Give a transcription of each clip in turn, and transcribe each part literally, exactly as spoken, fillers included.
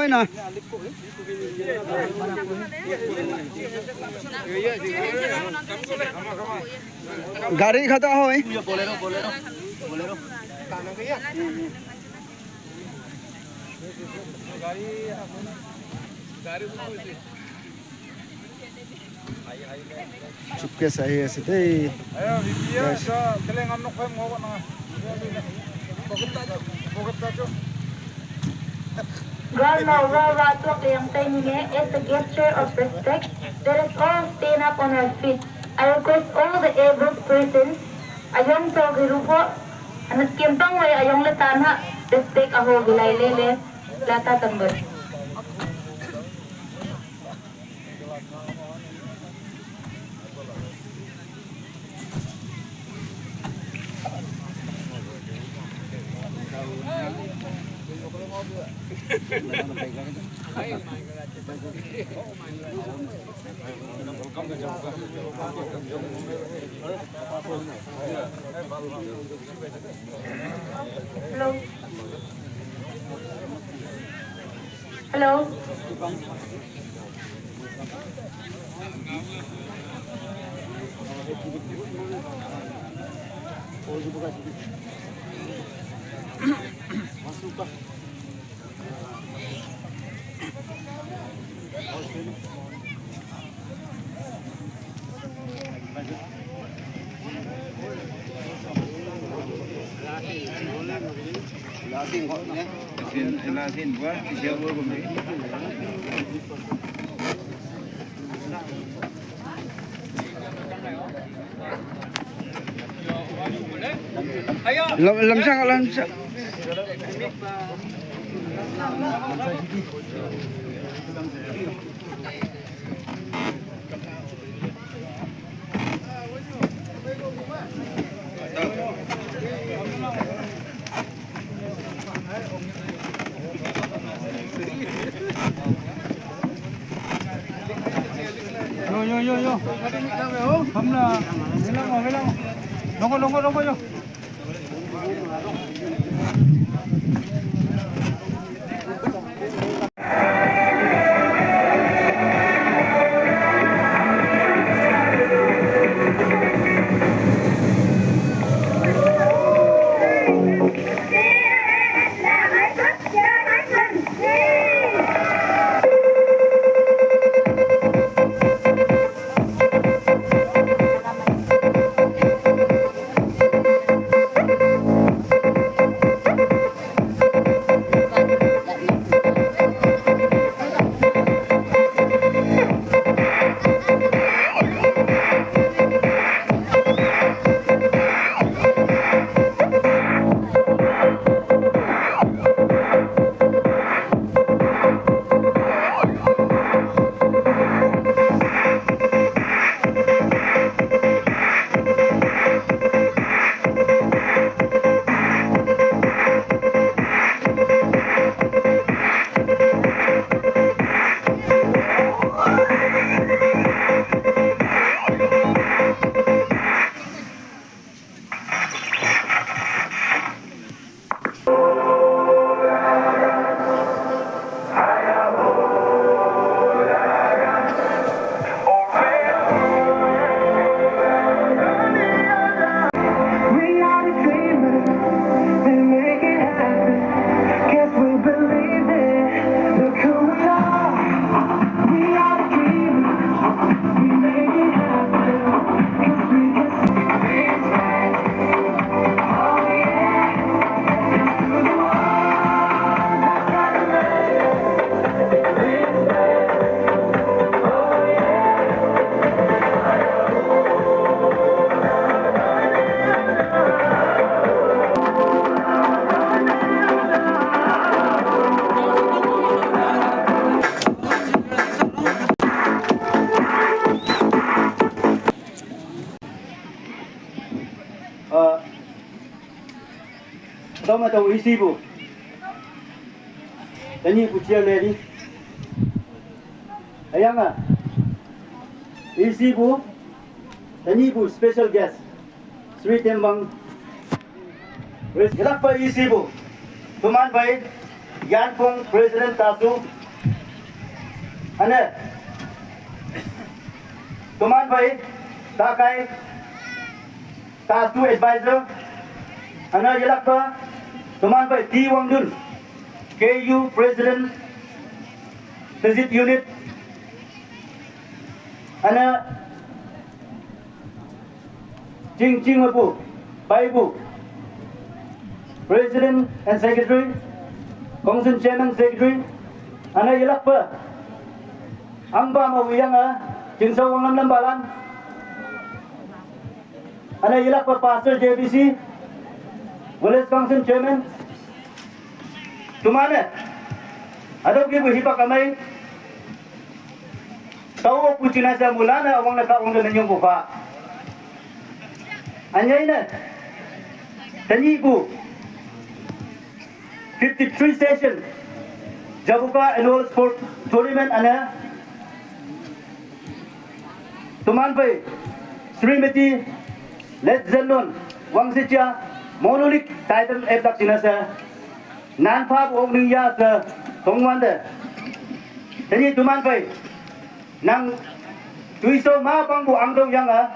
Na. Gari khata hoi. Chupke sahi ase dei. Ayo, bibi ya, guys. Sa, kele ngam nok pem ngok na. Pocket ta jo, pocket ta jo. Gal no, gal gal tok yang tai ni nge, as a gesture of respect, let us all stand up on our feet. I request all the able persons, ayong to girupo, anat kimpang wai ayong le tanha, respect aho gilai lele, lata tambur. Hello. Hello. Lam, lamsang, lamsang. Yo, yo, yo, yo. Hamla, hilang, hilang. Longo, longo, longo, yo. We are the dreamers, we make it happen. 'Cause we believe it. Look who we are. We are the dreamers, we make it happen. 'Cause we can see it. Oh yeah. Ah, tama tau E C bu. Tani bu chair lady. Ayanga. E C bu. Tani bu special guest. Sri Tembang. Wes gelak pa E C bu. Tuman bai. Yanpong President Tasu, ane, toman phei, Takai, Tasu Advisor, ane yelakpa, toman phei T Wangdun, K U President, Tizit Unit, ane, Ching Ching Apu, Paipu, President and Secretary, Council Chairman Secretary, ane yelakpa, Angpa Mawiyang a, Chingsa Wanglam Lambalan, ane yelakpa Pastor J B C, Village Council Chairman, tumane, adau kipu hipak amai, tau puchina sa mulana awang na ka awang na nyong ko pa. Anyai na, tani ku, fifty-three session, Jabuka Annual Sport Tournament ane, toman phei, Srimati Let Zenlon, Wangsichia, Monolith title edak china sa, nan pa bu ning ya sa, tongwande. Tani toman phei, nang tuiso ma pang bu angdong yang a,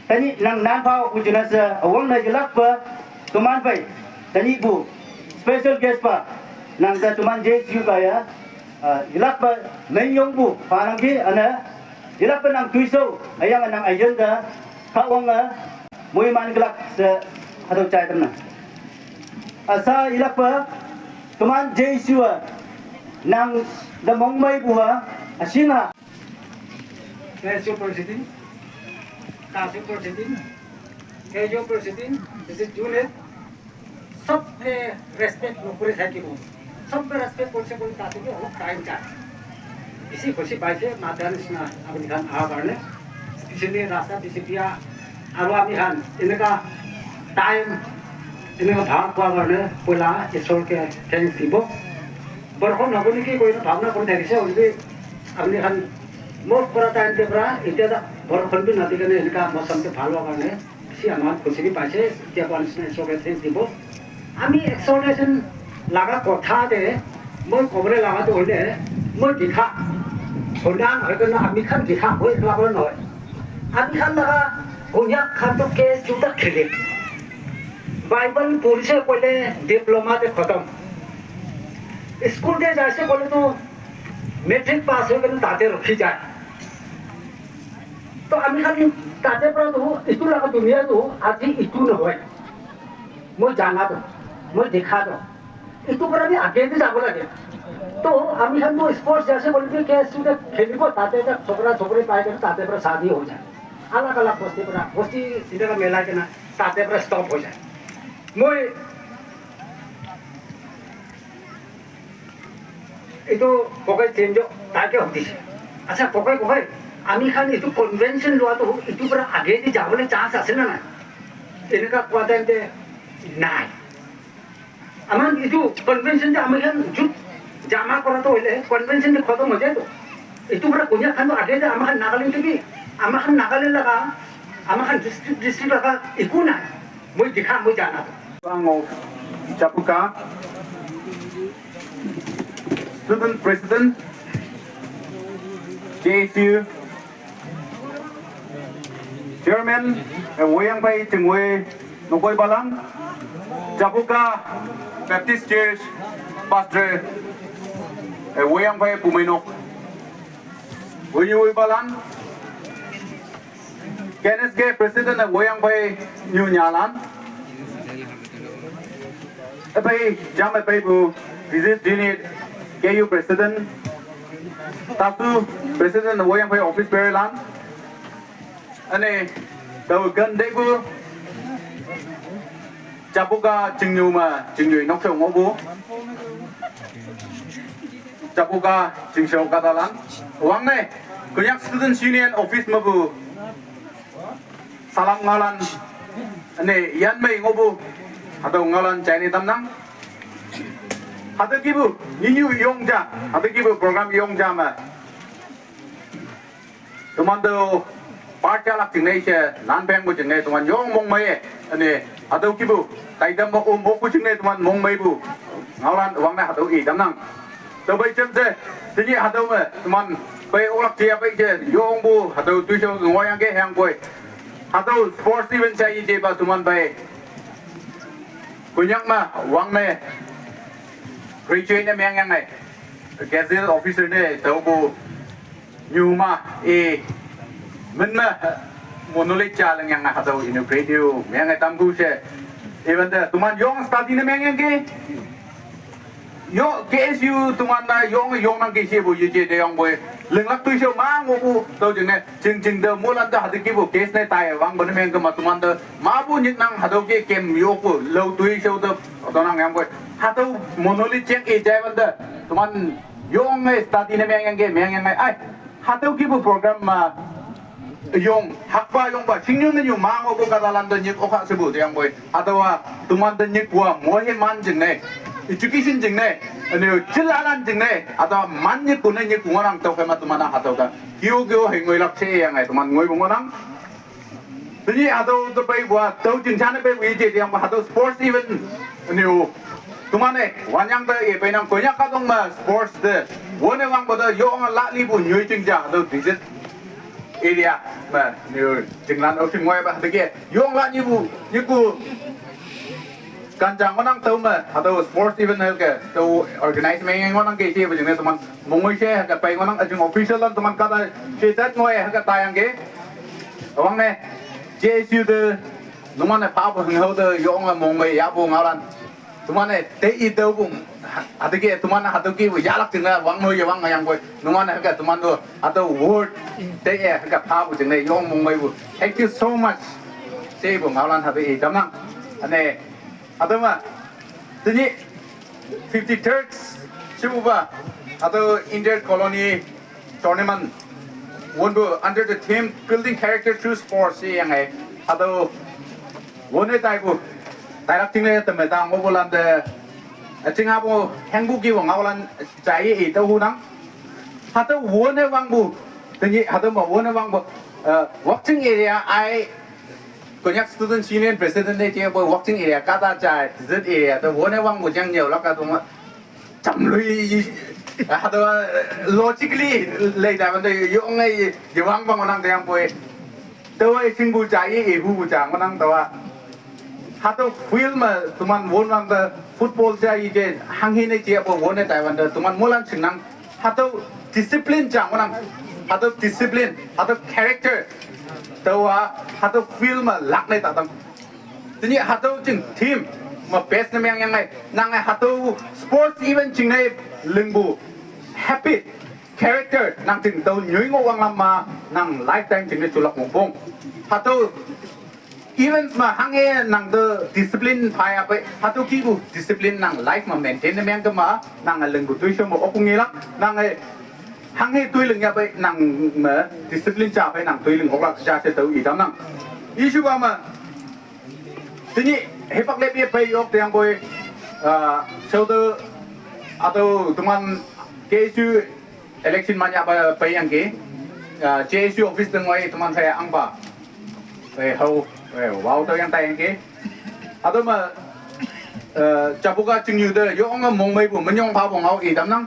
tani nang nan pa bu china sa, awang na yelakpa, toman phei, tani bu, special guest pa, nang sa toman J S U ka ya, ah, yelakpa, men yong bu, pa nang ki, ane, yelakpa nang tuiso, ayang nang ayen da, ka wang a, mui man kelak sa, hatau chai tamna. Asa yelakpa, toman J S U a, nang da mongmai bu a, asina. K S U President, K S U President, K U President, this is Juliet. सबके रेस्पेक्ट नौकरी था कि वो, सबके रेस्पेक्ट कौन से कौन ताते के वो टाइम का। इसी खुशी बाई से माता ने सुना अब निकाल आ बारने, इसीलिए रास्ता पीछे पिया, अब आप निकाल इनका टाइम, इनका भाग पा बारने, बोला ईश्वर के थैंक्स दीबो। बरखों नगुनी की कोई ना भावना कौन था किसे उनकी अब निकाल मोस्ट परा टाइम के परा इतना बरखों भी नदी के इनका मौसम के भालवा करने, si aman খুশি পাইছে, এতিয়া কোৱা নিচিনা ईश्वर के थैंक्स दीबो। আমি এক্সহৰ্টেশ্যন লগা কথা দে, মই ক'বলৈ লগাটো হ'লে, মই দিখা, সন্ধান হৈ গ'ল, আমি খান দিখা হৈ পেলাবলৈ নহয়। আমি খান লগা, ঘৈণীয়েক খানটো কে চুটা খেলে। বাইবেল পঢ়িছে ক'লে, ডিপ্ল'মাতে খতম। স্কুলতে যাইছে ক'লেতো, মেট্ৰিক পাছ হৈ গ'লে তাতে ৰখি যায়। তো আমি খালি তাতে পৰা তো, এইটো লগা দুনিয়াটো আজি এইটো নহয়। মই জানাতো, মই দেখাতো, এইটো পৰা আমি আগেদি যাব লাগে। তো আমি খান তো স্পৰ্টছ আছে বুলি কি কে ষ্টুডেণ্ট খেলিব, তাতে এটা ছোকৰা ছোকৰী পাই কেনে তাতে পৰা শাদী হৈ যায়। আলাগ আলাগ বস্তি পৰা, বস্তি চিন্তা মেলাই কেনে তাতে পৰা ষ্টপ হৈ যায়। মই এইটো ককাই চেঞ্জ তাকে সুধিছে। আচ্ছা ককাই, ককাই, আমি খান এইটো কনভেনশ্যন লোৱাটো এইটো পৰা আগেদি যাবলৈ চান্স আছে নে নাই? এনেকুৱা কোৱা টাইমতে নাই। আমাৰ এইটো কনভেনশ্যন যে আমি খান য'ত জমা কৰাটো হ'লে কনভেনশ্যন যে খতম হৈ যায়তো। এইটো পৰা কইনা খান আগেদি আমাৰ খান নাগালেণ্ড কি, আমাৰ খান নাগালেণ্ড লগা, আমাৰ খান ডিষ্ট্ৰিক্ট ডিষ্ট্ৰিক্ট লগা একো নাই। মই দেখা, মই জানা। Ang of Japuka, Student President, J S U, Chairman, eh, Woyang Pai Chingwe, Nokoi Balang, Japuka Baptist Church, Pastor, eh, Woyang Pai Pumainok, Woyui Balang, K N S K President, eh, Woyang Pai New Nyalan, Apai, jam apai bu, visit unit, K U President, Tasu President, Woyang Pai Office Bearer lan. Ane, tau gan dai bu, Japuka Chingyu ma, Chingyu nok chong bu. Japuka Chingshou kata lan. Wang ne, Konyak Students Union Office ma bu. Salam ngalan, ane yan mai ngobu, hatau ngalan chai ni tamnang. Hatau kibu, ninyu yong ja, hatau kibu program yong ja ma. Tuman tu, part chalak ching nei che, nan peng bu ching nei, tuman yong mong mai e, ane, hatau kibu, taidam ma um mok bu ching nei, tuman mong mai bu. ngaolan wangne hatüo i tamnang. Tüophei jamshe, tenyih hatüo me teman phei oklak jia phei je yongpu hatüo toishao ngohyangki hüyangpoi, hatüo sports event ja yejepa teman phei Konyak me wangne graduate ne mengyange, gazette officer ne tüopu nyuma i min me monolith ja lingyange hatüo inaugurate ne menge tampu she, iwante teman yong study ne mengyangki, yo K S U teman-a yonge yongnangki shepu yeje teyangpoi, linglak toishao ma ngohpu tüo jingne ching ching te moilan te hatüo kihpu case ne tai wangpu ne mengke ma teman te mapu nyiknang hatüo ke kem yokpu lao toishao te tonang yangpoi, hatüo monolith jeng i jaiwante teman yonge study ne mengyangki mengyange ai, hatüo kihpu program ma yong hakpa yongpa shingnyu ne nyu ma ngohpu kahtalan te nyik okha shepu teyangpoi, hatüowa teman te nyikpu-a moiman jingne, education jingne, ünyu jinlalan jingne hatüo man nyikpu ne nyikpu ngohnang. Tüokhei ma teman-a hatüo te kio kio hei ngoilak sheyange teman ngoipu ngohnang. Tenyih hatüo te peipu-a tüo jing jane peipu yeje teyangpa hatüo sports event ünyu teman-e wanyang te i peinang Konyak kahtok me sports te wone wangpu te yonge lalipu nyoijing ja hatüo district area me nyu jinglan oshing ngoipa hatüoke yong la nyipu nyipu kanjang ngohnang tüo me hatüo sports event hüke tüo organize menge ngohnangki shepu jingne teman mongmei she hüke pei ngohnang üjing official lan teman kahta she tat ngoi hüke tayangki. Üwangne J S U te numan-e phapu hünghao te yonge mongmei yahpu ngaolan teman-e te i tüopung, hatüoke teman hatüo kihpu yahlak jingne wangno yewang yangpoi numan hüke teman-o hatüo word te-e hüke phapu jingne yong mongmeipu, thank you so much shepu ngaolan hatüo i tamnang. Üne hatüo me tenyih fifty-third shepupa hatüo inter colony tournament wonpu under the theme Building Character Through Sports sheyange, hatüo wone taipu, tailak jingne teme ta ngohpulan te üjing hapu hengpu kihpu ngaolan jaiye i tüo hunang. Hatüo wone wangpu, tenyih hatüo me wone wangpu, eh, Wakching area i Konyak Students' Union President ne jepoi Wakching area kahta ja, district area te wone wangpu jang nyüolak kahtok me jamloi, hatüo logically lei taiwante yonge yewangpa ngohnang teyangpoi, taowe shingpu ja i ihupu ja ngohnang taowa. Hatüo field me teman wonwante football ja yeje hanghe ne jepu wone taiwante teman moilan shingnang, hatüo discipline ja ngohnang, hatüo discipline hatüo character taowa hatüo field me lak ne tatang. Tenyih hatüo jing team me best ne mengyange nange hatüo sports event jingne lingpu habit, character nang jing tao nyoi ngoh wanglam ma nang lifetime jingne julak wongpong. Hatüo events me hanghe nang te discipline phayapei hatüo kihpu discipline nang life me maintain ne mengke ma nange lingpu toishao me okpu ngelak nange hanghe toi lingyapei nang me discipline ja phei nang toi ling oklak ja she tao i tamnang. Ishupa me tenyih hipak lep ye pei yok teyangpoi, ah, shaote hatüo teman K S U election manyahpa peiyangki, ah, J S U office te ngoi teman phei ahngpa, eh, hao, eh, wao tüoyang taiyangki. Hatüo me, eh, japuka chingnyu te yonge mongmeipu minyong phapu ngao i tamnang.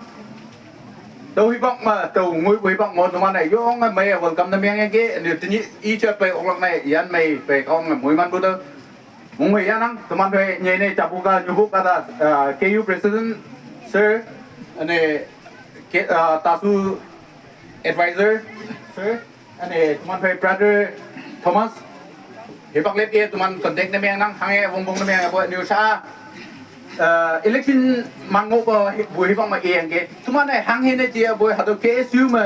Tüo hipak me tao ngoipu hipak mo teman-e yonge meiye welcome ne mengyangki, ne tenyih i ja pei oklak ne yan mei pei kaonge moimanpu te mongmei yahnang. Teman phei nyei ne japuka nyupu kahta, ah, K U president sir, üne ke, ah, Tasu advisor sir, üne teman phei brother Thomas, hipak lep ye teman contact ne mengnang hanghe wongpong ne mengpoi nyu sha, ah, election man ngohpu hipak me iyangki teman-e hanghe ne jepoi hatüo K S U me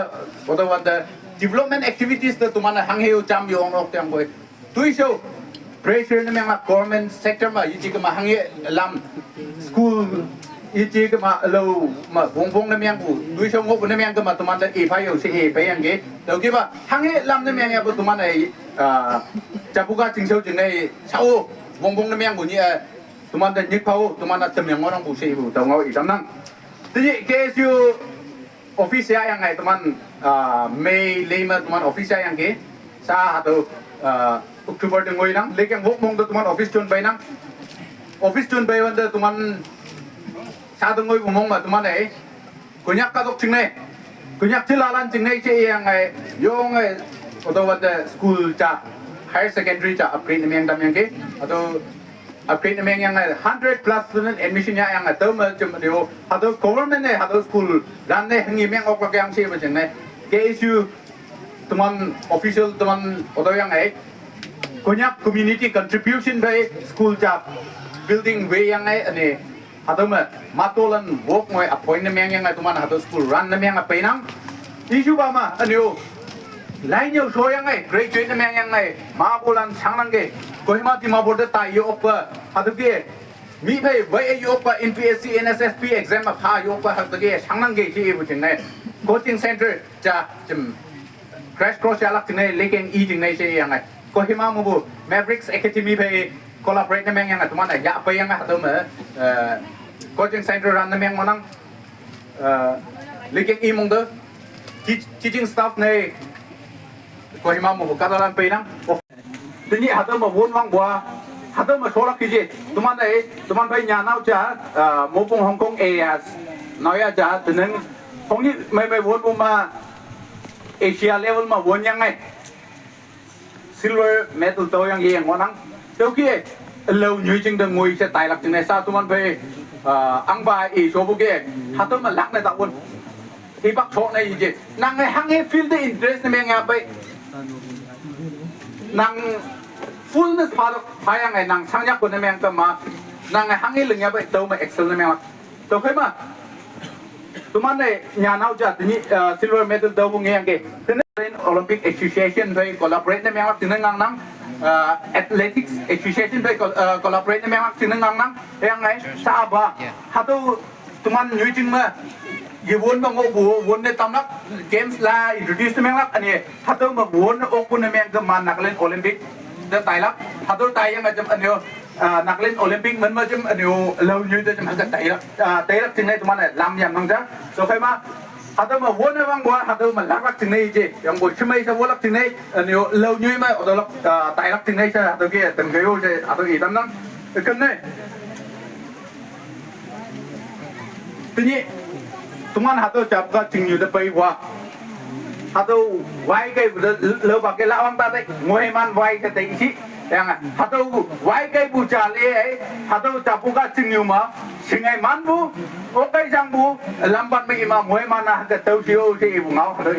hatüo wante development activities te teman-e hanghe-o jam yongnok teyangpoi toishao pressure ne menglak government sector me yeje kema hanghe lam school yeje kema lao me wongpong ne mengpu toishao ngohpu ne mengkema temante i phayao she i peiyangki. Tüokepa hanghe lam ne mengyahpu teman-e, ah, japuka chingshao jingne shao wongpong ne mengpu nyih-e temante nyik phao teman-a temyang ngohnangpu she ipu tüo ngao i tamnang. Tenyih K S U office yayange teman, ah, May lei me teman office yayangki. Sha hatüo, ah, October te ngoinang lekeng wokmong te teman office jon peinang. Office jon peiwante teman Sa dong ngoi bumong ma teman eh. Konyak katok chingnai. Konyak chilalan chingnai che yang eh. Yong eh. Odo wada school cha, higher secondary cha upgrade na meng dam yang ke. Odo upgrade na meng yang eh hundred plus student admission ya yang eh. Tau ma chem dio. Hado government eh hado school ran ne hangi meng ok yang che ba chingnai. K S U teman official teman odo yang eh. Konyak community contribution bai school cha building wei yang eh ane. Hatüo me, matolan wok ngoi appoint ne meng yang ai teman hatüo school run ne meng a peinang. Issue ba ma, ünyu. Lai nyüo sho yang ai, graduate ne meng yang ai, mapulan shangnang ke. Kohima Dimapur te tai yo okpa, hatüo ke. Mi phei wei yo okpa, N P S C, N S S P exam a pha yo okpa, hatüo ke, shangnang ke, shi ipu jing ne. Coaching center, ja, jem. Crash course yalak jingne, lekeng i jingne she yange. Kohima mepu Mavericks Academy phei collaborate ne meng yange, teman-e yahpei yange hatüo me, eh, coaching center ran ne meng ngohnang, eh, lekeng i mong te, teach-, teaching staff ne, Kohima mepu kahtalan peinang. Tenyih hatüo me won wangpu-a, hatüo me sholak kije. Teman-e, teman phei nyanao ja, eh, mopong Hong Kong A S, naoyha ja, teneng, hongnyih meimei wonpu ma, Asia level me won yange. Silver medal tüo yange ngohnang. Tüoke, lao nyoi jing te ngoi she tailak jingne sa teman phei, ah, ahngpa i shopu ke, hatüo me lak ne ta won. Hipak chok ne ije. Nang-e hanghe field te interest ne meng yahpei. Nang fullness pha, pha yange nang shangyahpu ne meng kema. Nang-e hanghe ling yahpei tüo me excel ne menglak. Tüokhei ma. Teman-e nyanao ja tenyih, uh, silver medal tüopu ngeyangki. Tenyih Olympic Association phei collaborate ne menglak jingne ngangnang. Uh, Athletics Association phei col-, uh, collaborate ne menglak jingne ngangnang. Yange, saba. Hatüo teman nyoi jing me. Yewon me ngohpu, won ne tamlak. Games la introduce ne menglak. Üne, hatüo me won okpu ne meng kema Nagaland Olympic te tailak. Hatüo taiyange jam ünyu, ah, Nagaland Olympic men me jam ünyu lao nyoi te jam hatüo tailak. Ah, tailak jingne teman-e lam yamnang ja. Tüokhei ma, hatüo me won ne wangpu-a, hatüo me laklak jingne ije. Yangpu shemei she wolak jingne, ünyu lao nyoi me, otolak, ah, tailak jingne she, hatüo ke, tengke yo she, hatüo i tamnang. Üküm ne. Tenyih, teman hatüo japu ka chingnyu te peipu-a. Hatüo wai keipu te laopa ke lawang ta te, ngoiman wai ke te ishi. Yange, hatüo wai keipu ja le, hatüo japu ka chingnyu me, shingai manpu, okai jangpu, lampan me ima ngoiman-a ke tüo shio she ipu ngao hatüo.